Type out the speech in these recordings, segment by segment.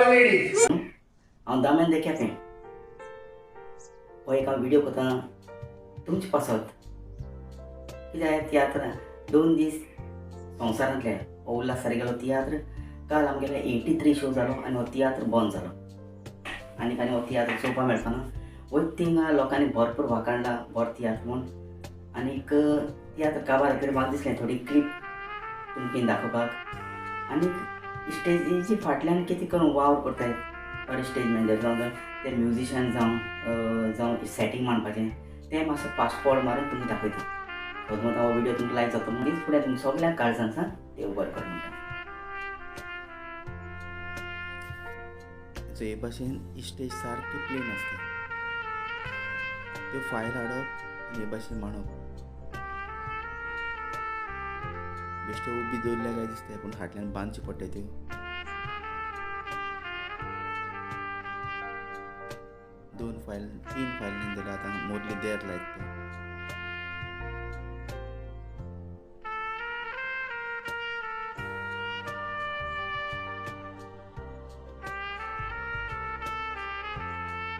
all the ladies. हांव दामेन दे केपें हो एक हांव व्हिडियो करता तुमचे पासत. कित्याक तियात्र 2 दीस संवसारांतले हो उल्हास सारकेलो तियात्र काल आमगेले 83 शो जालो आनी हो तियात्र बंद जालो आनी आनी हो तियात्र चोवपाक मेळपाना. वयता थिंगा लोकांनी भरपूर वाखाणला बरो तियात्र म्हूण आनीक तियात्र काबार जातकीर म्हाका दिसलें थोडी क्लिप तुमकां दाखोवपाक. आनीक स्टेजीची फाटल्यान कितें करून वावर करताय थोडे स्टेज मॅनेजर जावं ते म्युजिशियन जावं जावं सेटींग मांडपाचें तें मातसो फास्ट फॉरवर्ड मारून तुमकां दाखयता. सदमत हो व्हिडियो तुमकां लायक जाता म्हणून फुडें तुमकां सगळ्यांक काळजान सांग देव बरें कर म्हणटा. सो हे भाशेन स्टेज सारकी प्लेन आसता, त्यो फायल हाडप आनी हे भाशेन मांडप. बेश्टे उबी दवरल्या काय दिसता पूण फाटल्यान बांदच्यो पडटा त्यो. दोन फायल 3 फायल जाल्यार आतां मोदली देर लायत ते.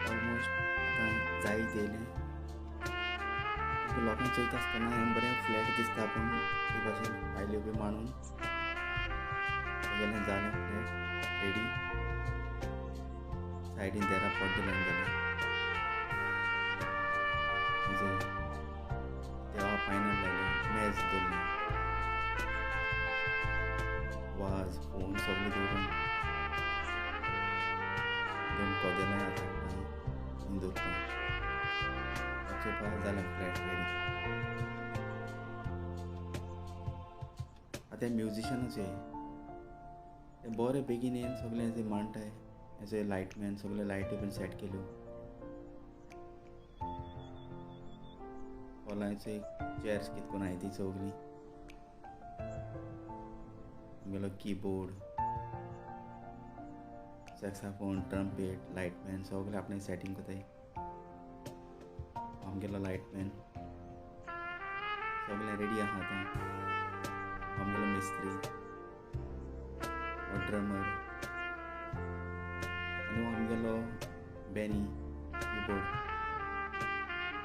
ऑलमोस्ट आतां जायत येयलें. लोकांक चोयता आसतना हें बरें फ्लॅट दिसता पूण हे भाशेन फायल्यो बी मांडून गेलें जालें फ्लॅट रेडी. सायडीन देरा पड्डे लावन जालें. देवा पायनल लायलें, मेज दवरलें, वाज फोन सगळें दवरून 2 कदेलां हाडटा दवरता. चोवपाक जालें फ्लॅट रेडी. आतां म्युजिशनाचे ते बरे बेगीन येवन सगळें ते मांडटाय. एज ए लायटमॅन सगळे लायटी बीन सेट केल्यो. हॉलाचे चेयर्स कितें करून आहाय ती सगळीं. आमगेलो कीबोर्ड, सॅक्साफोन, ट्रम्पेट, लायटमॅन सगळें आपणें सेटींग करताय. आमगेलो लायटमॅन सगळें रेडी आहा आतां. आमगेलो मिस्त्री, हो ड्रमर आनी आमगेलो बेनी कीबोर्ड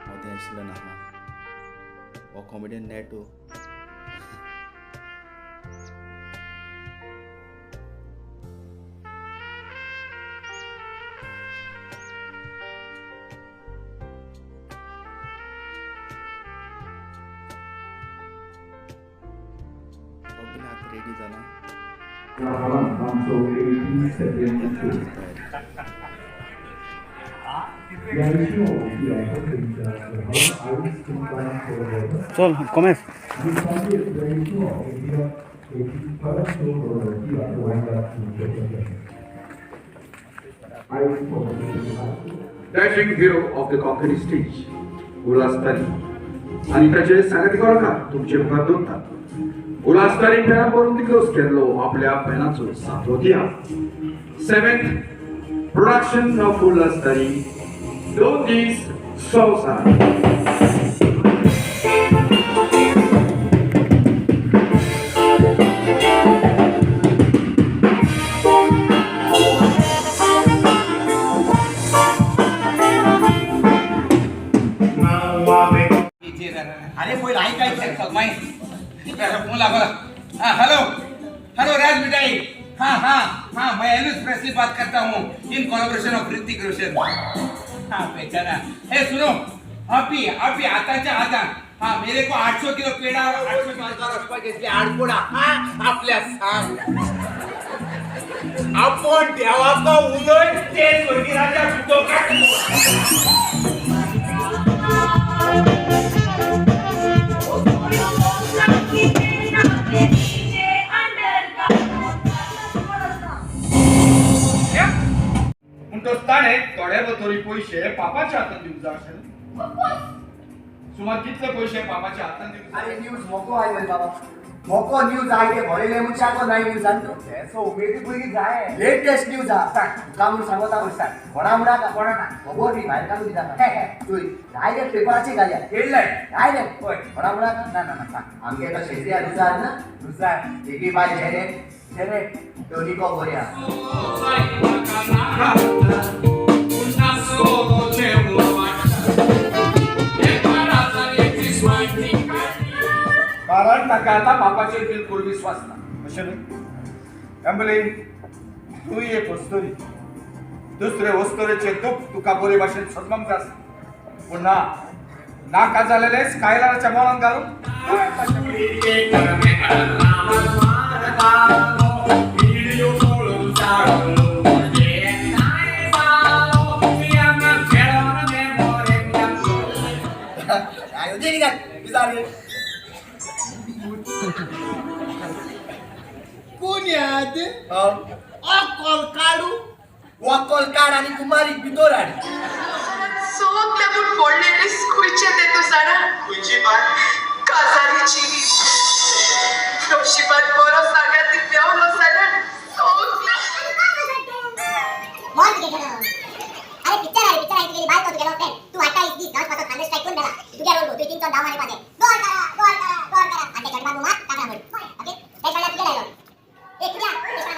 मदें आशिल्लो आहा. हो कॉमेडियन नेटो. सगळें आतां रेडी जालां. चल कॉमेस. Dashing hero of the Konkani stage Ulhas Tari आनी ताचे सांगाती गोरकार तुमचे मुखार दवरतात. उल्हास तारी पेनां बरोवन दिग्दोस केल्लो आपल्या पेनाचो 7वो तियात्र 7th production of Ulhas Tari 2 दीस संवसार. अरे पहिला ऐकायचं फोन लागला. हाँ हेलो हेलो राज मिठाई. हाँ हाँ हाँ मैं एल्विस प्रेस्ली बात करता हूँ in collaboration of Hrithik Roshan. हाँ पहचाना है. सुनो अभी अभी आताच्या आता. हाँ मेरे को 800 किलो पेड़ा और 800 किलो रसपा घेतले आडपोडा. हाँ आपल्या सांग आपण देवाचा उलट ते स्वर्गीराजा ताणें थोडे बतोरी पयशे पापाच्या हातान दिवंक जाय आशिल्ले. सुमार कितले पयशे पापाच्या हातान दिवंक जाय? अरे न्यूज मोको आय मरे बाबा, मोको न्यूज I ते भरेले मुचाको नाही न्यूज आन सो उमेदी पयली जाय लेटेस्ट न्यूज आ तुका म्हणून सांगता सांग. कोणा म्हणा का कोणा ना खबर न्ही भायर काडून दिता तुय डायरेक्ट पेपराचे घालया हेडलायन डायरेक्ट हय कोणा म्हणा का ना ना ना सांग आमगे तो शेजरी रुजार ना रुजार तेगी बाय जेने रे दोनी को बऱ्या कारण ताका आता बापाचेर बिलकुल विश्वास ना. अशें न्हय एम्बली, तूं एक वस्तुरी, दुसरे वस्तुरेचें दुःख तुका बरे भाशेन सजमंक जाय, पूण ना नाका जालेलें स्कायलराच्या मनान घालून तुवें ताचें कुन्याद अकल काडू वकल काड आनी कुमारीक भितर हाड. सगळें पूण व्हडलें रिस्क खंयचें तें तूं जाणा? खंयची बाय? काजारीची. नशिबान बरो सांगाती मेवलो जाल्यार सगळें. अरे पिक्चर अरे पिक्चर आई तुगेली बायको तुगेलो फ्रेंड तू 28 दीस 10 पासून हंड्रेड स्ट्रायक कोण मेला तुग्या रोल गो तुवें 300 धांव मारपाचें. गोल करा गोल करा गोल करा आनी ते शॉट मारून मार काकडां फोड. ओके ते शॉटार तुगे डायलॉग एक तुग्या हांवें तुका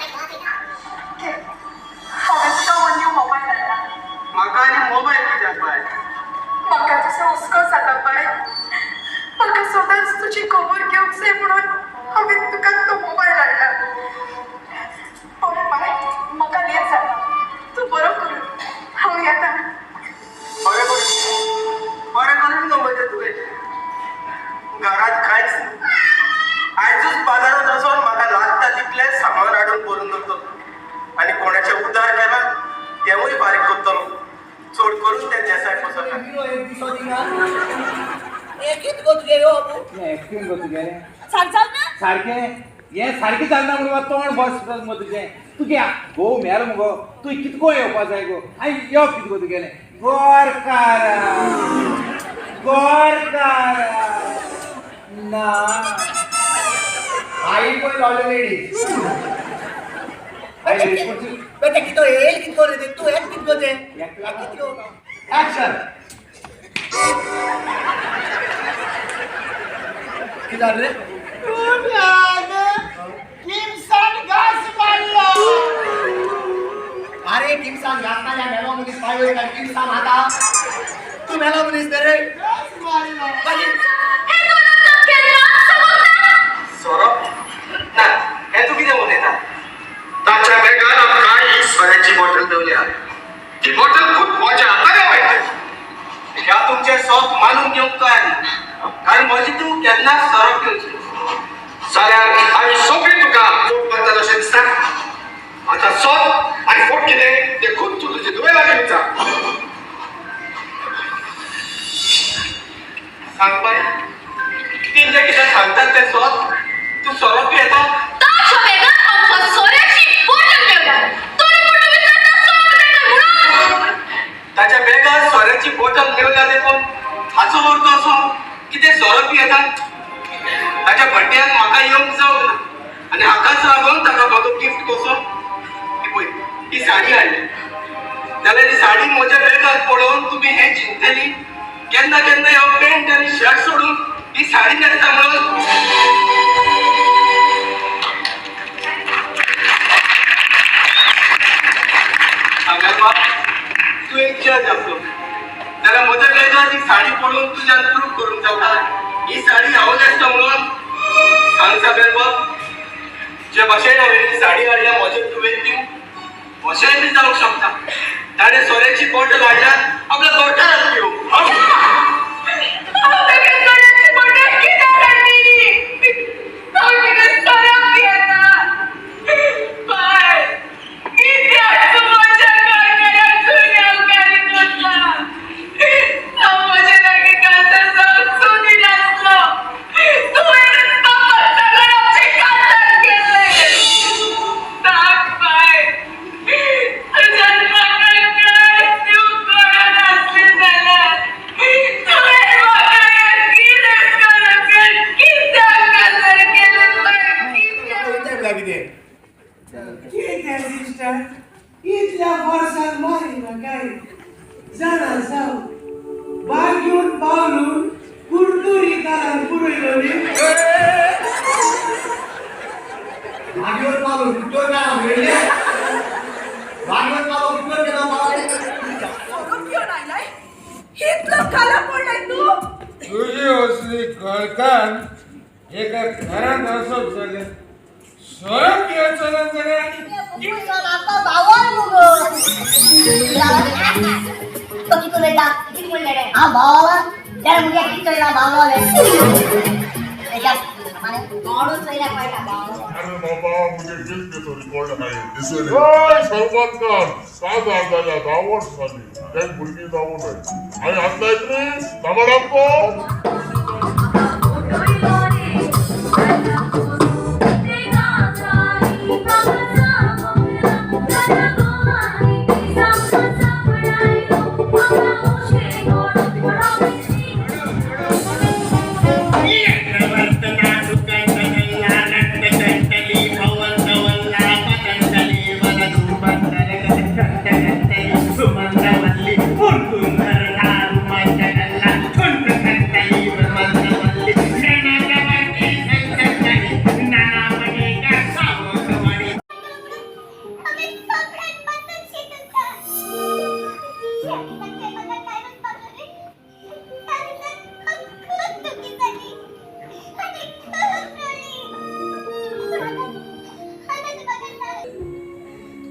हो न्यू मोबायल हाडला. म्हाका आनी मोबायल कित्याक बाय? म्हाका तुजो हुस्को जाता बाय. म्हाका सदांच तुजी खबर घेवंक जाय म्हणून हांवें तुका तो मोबायल हाडला. बरें बाय, म्हाका लेट जाला, तूं बरो करून, हांव येता. बरें करून बरें करून न्हू म्हजें तुवें. घरांत कांयच ना. आयजूच बाजारांत वचोन म्हाका लागता तितलें सामान हाडून भरून दवरतलो आनी कोणाचें उदार केलां तेंवूय फारीक करतलो, चड करून ते देसाय पसरता. एक्टिंग गो तुगेलें सारकें हें सारकें चलना म्हणून तोंड बस मगो तुजें. तुगे घोव मेलो मुगो, तूं कितको येवपा जाय गो आनी यो कितको तुगेलें गोरकारा गोरकारा ना आई पळय ऑलरेडी बेटा कितो येईल कितको रे तू एक कितको ते कितको ऍक्शन. कितें जालें रे? अरे किमसान घास मारल्या मेलो मनीस पांय वयर काड. किमसान आता तूं मेलो मनीस न्ही रे. सोरो ना हें तूं कितें उलयता? ताच्या बॅगान आमकां ही सोऱ्याची बॉटल दवरल्या, ती बॉटल खूब म्हज्या हाताने वायट. ह्या तुमचें सोप मानून घेवंक तयार ना, कारण म्हजी तूं केन्नाच सोरो पिवची जाल्यार हांवें सोंपें तुका फोट मारता अशें दिसता. आतां सोप आनी फोट कितें तें खूब तूं तुजे दुवे लागीं विचार. सांग बाय, तेंचे कितें सांगतात तें सोप तूं सोरो पियेता? ताच्या बेगान आमकां सोऱ्याची बॉटल मेवल्या. तरी पूण तुमी ताका सोप दिता म्हणून? ताच्या बॅगार सोऱ्याची बॉटल मेवल्या देखून हाचो अर्थ असो की ते सोरो पियेतात. ताच्या बड्ड्याक म्हाका येवंक जावंक ना आनी हाकाच लागून ताका म्हाका गिफ्ट कसो ही पळय ही साडी हाडली. जाल्यार ही साडी म्हज्या बॅगार पळोवन तुमी हें चिंततली केन्ना केन्ना हांव पॅन्ट आनी शर्ट सोडून ही साडी न्हेसता म्हणून. सांगाल बाब, तूं एक जज आसलो जाल्यार म्हज्या बॅगार ही साडी पळोवन तुज्यान प्रूव करूंक जाता ही साडी हांव न्हेसता म्हणून. सांग सागेल बाब, जे भाशेन हांवें ही साडी हाडल्या म्हजे तुवें दिवं अशेंय बी जावंक शकता. ताणें सोऱ्याची बॉटल हाडल्या आपल्या गोरकाराक पिवूं. हांव ताका सोऱ्याची बॉटल कित्याक हाडली? तो कितें सोरो पियेता? बाय, कित्याक तूं म्हज्या घरकाराक गुन्यांवकारी करता? तो म्हजे लागीं कांतार जावंक सोदिनासलो. तुवेंच बापाक सांगून आमचें कांतार केलें. सांग बाय, तुज्यान म्हाका कांयच दिवंक कळनासलें जाल्यार तुवें म्हाका हें कितें करूंक कित्याक कांतार केलें बाय? कित्याक? कितें कितें दिसता इतल्या वर्सान मारिना काय जाणा जावं बागेवन पावलून कुरतुरी कारान पुरयलो न्ही. मागीर घेवन पावलो कुटोर ना म्हणले बाग घेवन पावलो कुटोर केलो पावले. सोरो पिवन आयलाय, इतलो काला पडलाय तूं. तुजी असली घरकान्न एका घरांत आसप जाल्यार सोरो पिवचो ना जाल्यार तो कितू मेळटा कितें म्हणलें रे? हांव भावा त्याला मुगे कितें चोयला भावा कोणूच चोयला कळटा भावा. अरे बाबा मुझे दिल के तो रिकॉर्ड आहे ओय सलमान खान 7,000 जाल्या 10 वर्स जाली तें भुरगीं जावूं नये आनी आतां रे तांबडाको.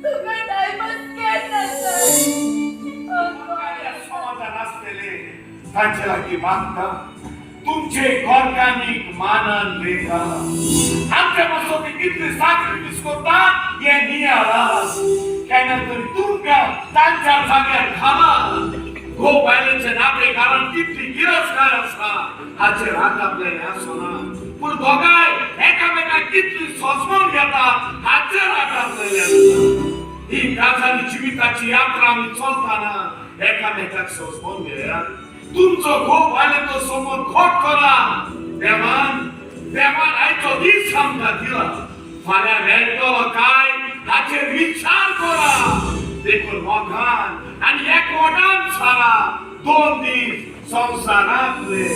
तुका टायमास केन्ना समाधान आसलेले तांचे लागीं मागता तुमचे गोरकांनीक मानान लेखा आमच्या मसोती कितली साक्रिफीस करता हे नियाळा. केन्ना तरी तुमकां तांच्या जाग्यार घाला. घोव बायलेचे नाते कारण कितली गिरस्कार आसा हाचेर हात आपल्याला आसना, पूण दोगांय एकामेकांक कितली सोंसमून घेता हाचेर हात आपल्याला आसना. ही काजारी जिविताची यात्रा आमी चलतना एकामेकाक सोंसमून घेया. तुमचो घोव बायलेचो समोर खोट करा. देवान देवान आयचो दीस आमकां दिला, फाल्यां मेळटलो काय हाचेर विचार करा. देखून मोगान आनी एकवटान सारा 2 दीस संवसारांतले.